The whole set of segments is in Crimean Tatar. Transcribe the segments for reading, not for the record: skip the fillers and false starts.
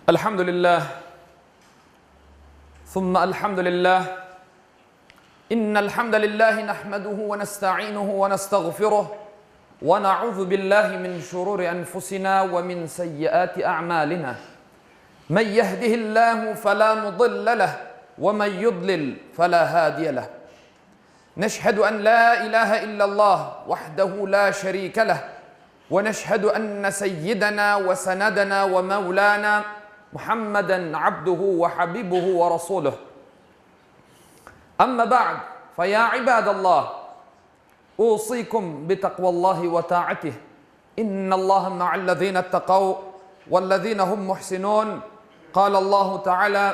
الحمد لله ثم الحمد لله إن الحمد لله نحمده ونستعينه ونستغفره ونعوذ بالله من شرور أنفسنا ومن سيئات أعمالنا من يهده الله فلا مضل له ومن يضلل فلا هادي له نشهد أن لا إله إلا الله وحده لا شريك له ونشهد أن سيدنا وسندنا ومولانا محمدا عبده وحبيبه ورسوله أما بعد فيا عباد الله أوصيكم بتقوى الله وطاعته إن الله مع الذين اتقوا والذين هم محسنون قال الله تعالى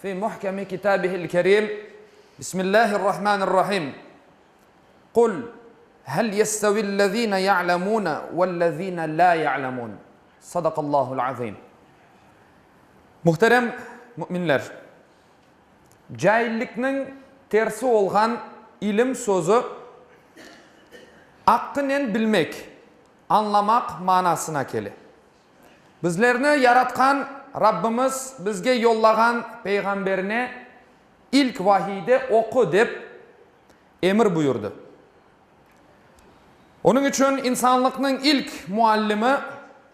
في محكم كتابه الكريم بسم الله الرحمن الرحيم قل هل يستوي الذين يعلمون والذين لا يعلمون صدق الله العظيم Muhterem müminler! Caillikniñ tersi olğan ilim sözü aqqınen bilmek, añlamaq manasına kele. Bizlerni yaratqan Rabbimiz bizge yollağan Peyğamberine ilk vahiyde oqu dep emir buyurdı. Onıñ içün insanlıqnıñ ilk muallimi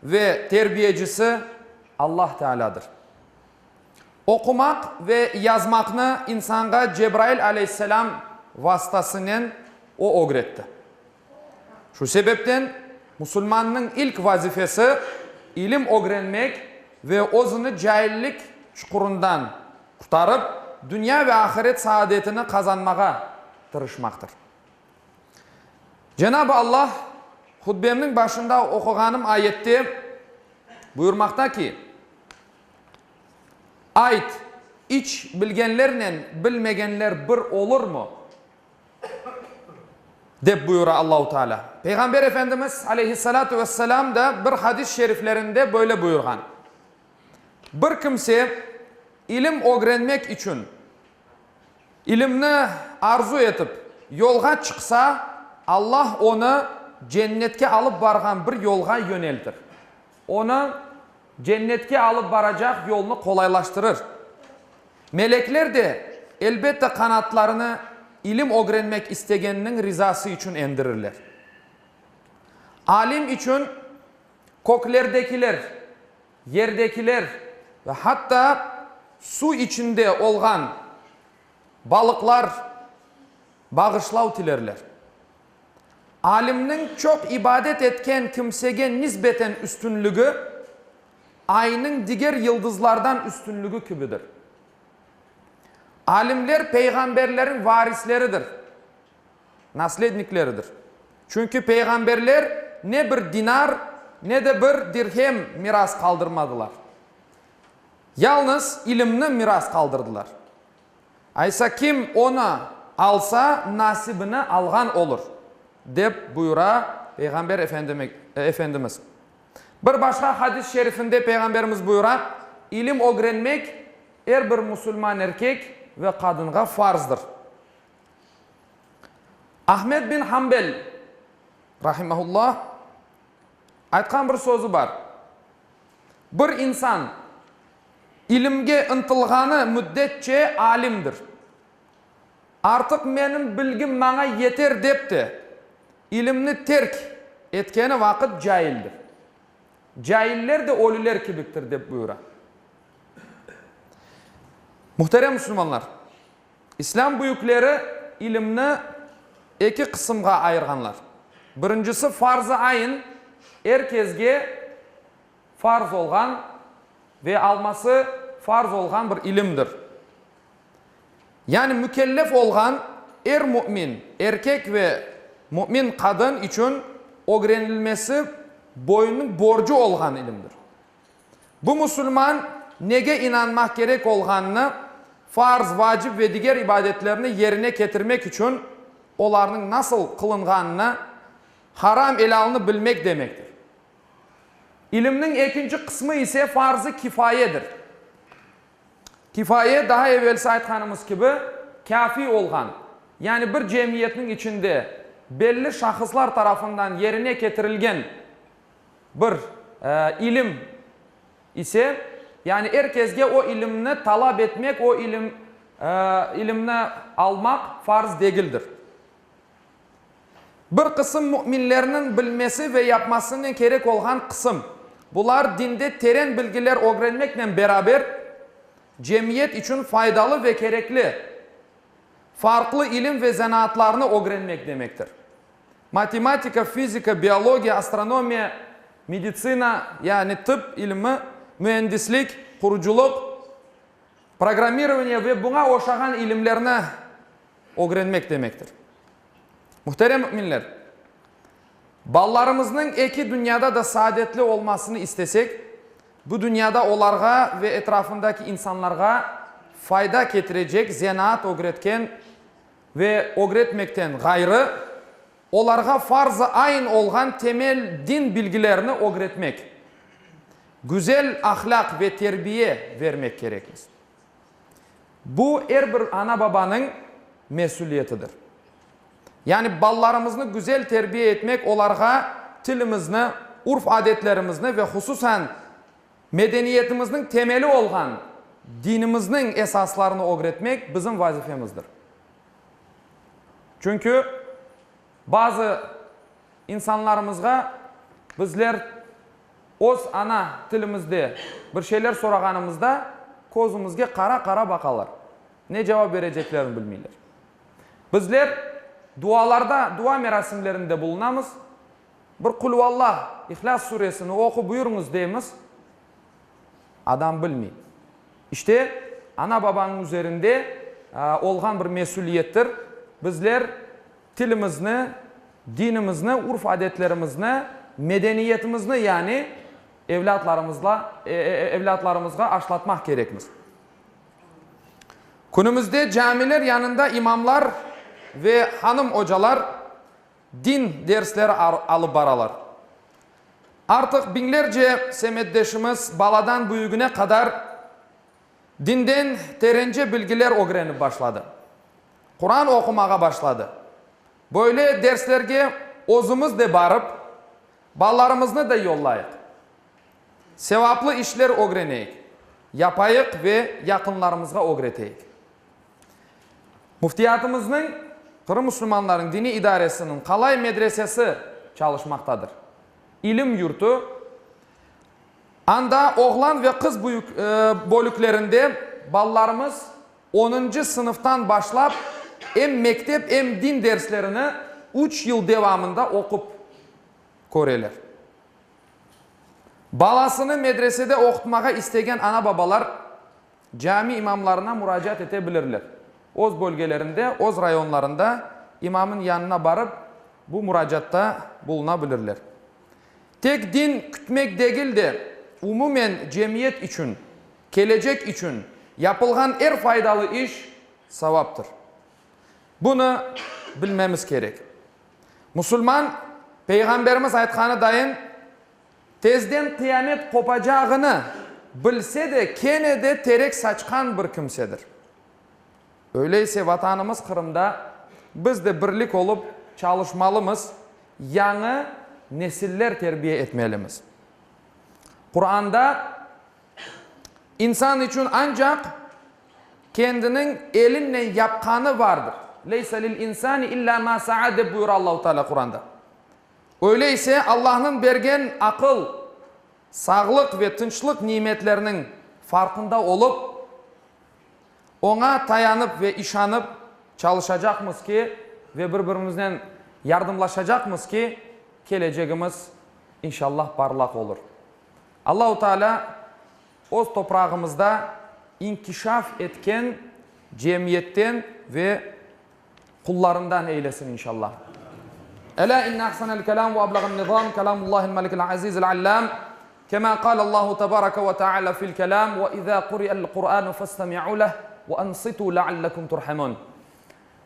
ve terbiyecisi Allah Tealâdır. Oqumaq ve yazmaqnı insanğa Cebrail aleyhisselâm vastasınen o ögretti. Şu sebepten musulmannıñ ilk vazifesi ilim ögrenmek ve özüni caillik çuqurından qurtarıp, dünya ve ahiret saadetini qazanmağa tırışmaqtır. Cenab-ı Allah hutbemniñ başında oquğanım ayette buyurmaqta ki, Ayt, iç bilgenlernen bilmegenler bir olurmı? Dep buyura Allahu Teala. Peyğamber Efendimiz aleyhissalâtu vesselâm da bir hadis şeriflerinde böyle buyurğan, Bir kimse ilim ögrenmek içün ilimni arzu etip yolğa çıqsa, Allah onı cennetke alıp barğan bir yolğa yöneltir. Onı cennetke alıp baracaq yolnı qolaylaştırır. Melekler de, elbette, qanatlarını ilim ögrenmek istegenniñ rizası içün endirirler. Alim içün köklerdekiler, yerdekiler ve hatta suv içinde olğan balıqlar bağışlav tilerler. Alimniñ çoq ibadet etken kimsege nisbeten üstünligi, aynıñ diger yıldızlardan üstünligi kibidir. Alimler peyğamberleriñ varisleridir, naslednikleridir. Çünki peyğamberler ne bir dinar, ne de bir dirhem miras qaldırmadılar. Yalnız ilimni miras qaldırdılar. Aysa kim onı alsa, nasibini alğan olur, dep buyura Peyğamber Efendimiz. Bir başqa hadis şerifinde Peyğamberimiz buyura, İlim ögrenmek er bir musulman erkek ve qadınğa farzdır. Ahmed bin Hanbel, rahimehullah, aytqan bir sözü bar, Bir insan İlimge ıntılğanı müddetçe alimdir. Artıq menim bilgim maña yeter dep de, ilimni terk etkeni vaqıt caildir. Cailler de ölüler kibiktir, dep buyura. Muhterem musulmanlar, İslâm büyükleri ilimni eki qısımğa ayırğanlar. Birincisi farz-ı ayn, er kezge farz olğan ve alması farz olğan bir ilimdir. Yani mükellef olğan er mümin erkek ve mümin qadın içün ögrenilmesi boyunnıñ borcu olğan ilimdir. Bu musulman nege inanmaq kerek olğanını, farz, vacip ve diger ibadetlerni yerine ketirmek içün olarnıñ nasıl qılınğanını, haram-elalını bilmek demektir. İlimniñ ekinci qısmı ise farz-ı kifayedir. Kifaye, daha evelsi aytqanımız kibi, kâfi olğan, yani bir cemiyetniñ içinde belli şahıslar tarafından yerine ketirilgen bir ilim ise. Yani er kesge o ilimni talap etmek, o ilim, ilimni almaq farz degildir. Bir qısım müminlerniñ bilmesi ve yapmasınen kerek olğan qısım. Bular dinde teren bilgiler ögrenmeknen beraber, cemiyet içün faydalı ve kerekli farqlı ilim ve zenaatlarnı ögrenmek demektir. Matematika, fizika, biologiya, astronomiya, meditsina, yani tıp ilimi, müendislik, qurucılıq, programmirovaniye ve buña oşağan ilimlerni ögrenmek demektir. Muhterem müminler! Balalarımıznıñ eki dünyada da saadetli olmasını istesek, bu dünyada olarğa ve etrafındaki insanlarğa fayda ketirecek zenaat ögretken ve ögretmekten ğayrı, olarğa farz-ı ayn olğan temel din bilgilerini ögretmek, güzel ahlâq ve terbiye vermek kerekmiz. Bu er bir ana-babanıñ mesüliyetidir. Yani balalarımıznı güzel terbiye etmek, olarğa tilimizni, urf-adetlerimizni ve hususan medeniyetimizniñ temeli olğan dinimizniñ esaslarını ögretmek bizim vazifemizdir. Çünki bazı insanlarımızğa bizler öz ana tilimizde bir şeyler sorağanımızda közümizge qara-qara baqalar. Ne cevap bereceklerini bilmeyler. Bizler dualarda, dua merasimlerinde bulunamız. Bir Qulüallah, İhlâs suresini oqu buyurıñız deymiz, adam bilmey. İşte, ana-babanıñ üzerinde olğan bir mesüliyettir, bizler tilimizni, dinimizni, urf-adetlerimizni, medeniyetimizni yani evlâtlarımızla, evlâtlarımızğa aşlatmaq kerekmiz. Künümizde camiler yanında imamlar ve hanım ocalar din dersleri alıp baralar. Artıq biñlerce semetdeşimiz baladan büyügine qadar dinden terence bilgiler ögrenip başladı. Quran oqumağa başladı. Böyle derslerge özümiz de barıp, balalarımıznı da yollayıq. Sevaplı işler ögreneyik, yapayıq ve yaqınlarımızğa ögreteyik. Müftiyatımıznıñ Qırım musulmanlarınıñ diniy idaresiniñ Qalay medresesi çalışmaqtadır. İlim yurtu, anda oğlan ve qız bölüklerinde balalarımız onuncı sınıftan başlap em mektep, em din derslerini üç yıl devamında oqup köreler. Balasını medresede oqutmağa istegen ana-babalar cami imamlarına muracaat ete bilirler. Öz bölgelerinde, öz rayonlarında imamın yanına barıp, bu muracaatta buluna bilirler. Tek din kütmek degil de, umumen cemiyet içün, kelecek içün yapılğan er faydalı iş savaptır. Bunı bilmemiz kerek. Musulman, Peyğamberimiz aytqanı dayın, tezden qıyamet qopacağını bilse de, kene de terek saçqan bir kimsedir. Öyleyse Vatanımız Qırımda biz de birlik olıp çalışmalımız, yañı nesiller terbiye etmelimiz. Quranda İnsan içün ancaq kendiniñ elinen yapqanı vardır. Leysa lil insani illa ma sa'a dep buyura Allahu Teala Quranda. Öyle ise Allahnıñ bergen aqıl, sağlıq ve tınçlıq nimetleriniñ farqında olıp, Oña tayanıp ve işanıp çalışacaqmız ki, ve bir-birimiznen yardımlaşacaqmız ki, kelecegimiz, inşallah, parlaq olur. Allahu Teala öz toprağımızda inkişaf etken cemiyetten ve qullarından eylesin inşallah. Elâ inne ahsenel kelâm ve ablağan nizâm kelâmullâhil melikil azîzil allâm kemâ kâlellâhu tebâreke ve teâlâ fil kelâm ve izâ kuri'el Kur'ânu festemi'û leh ve ansitû leallekum turhamûn.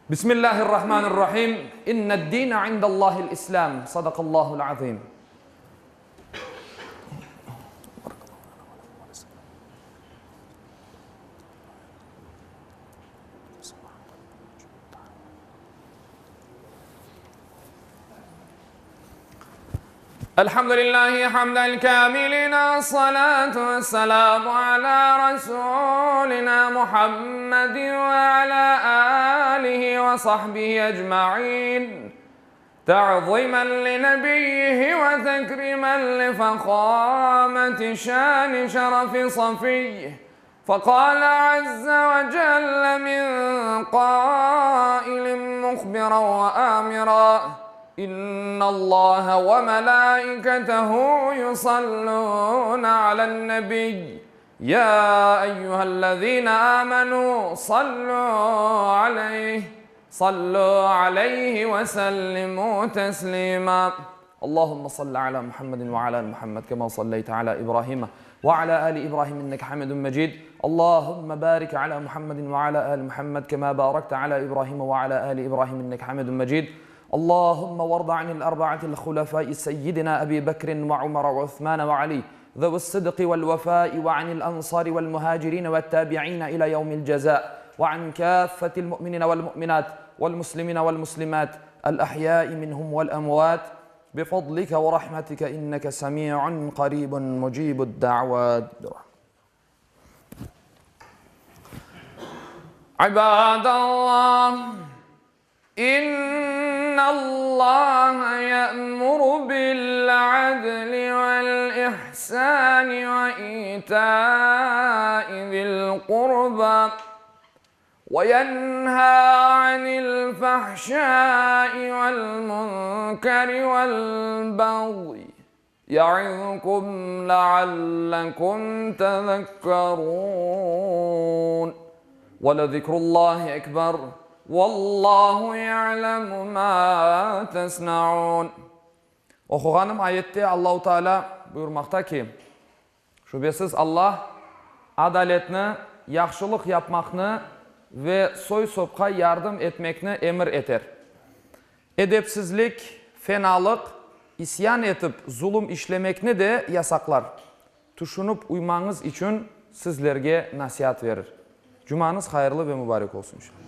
Bismillâhirrahmânirrahîm. İnned-dîne indellâhil İslâm. Sadakallâhul azîm. Elhamdülillahi hamdel kâmilin es-salâtu ves-selâmu alâ rasûlinâ Muhammedin ve alâ âlihi ve sahbihi ecmaîn. Ta'zimen li nebiyyihi ve tekrimen li fehâmeti şâni şerefi safiyyihi. Feqâle azze ve celle min qâilin muhbiran ve âmiran, İnnallâhe ve melâiketehu yusallûne alen-nebiy, yâ eyyühellezîne âmenû sallû aleyh, sallû aleyhi ve sellimû teslîmâ. Allahümme salli ala Muhammedin ve ala ali Muhammed kema salleyte ala İbrahime ve ala ali İbrahim inneke hamidun mecid. Allahümme barik ala Muhammedin ve ala ali Muhammed kema barakte ala İbrahime ve ala ali İbrahim inneke hamidun mecid. Allahümme varda anil arba'atil hulefai seyyidina Ebi Bekrin ve Umar ve Uthman ve Ali zevi's-sıdqi vel-vefai ve anil ensari vel-muhacirin ve't-tabi'in ila yevmil ceza ve an kâffetil mu'minine vel-mu'minat vel-muslimine vel-muslimat el-ahyai minhum vel-emvat bifadlike ve rahmetike inneke semi'un qaribun mucibud-da'vat. İbadallah, İnnallaha ye'muru bil-adli vel-ihsani ve ita'i zil-qurba ve yenha anil-fahşai vel-munkeri vel-bagyi ya'izukum leallekum tezekkerun. Ve lezikrullahi ekber. Vallahu ya'lemu ma tesnaun. Oquğanım ayette Allahu Teala buyurmaqta ki, Şübesiz Allah adaletni, yahşılıq yapmaqnı ve soy-sopqa yardım etmekni emir eter. Edepsizlik, fenalıq, isyan etip zulum işlemekni de yasaqlar. Tüşünip uymañız içün sizlerge nasiat verir. Cumañız hayırlı ve mübarek olsun inşallah.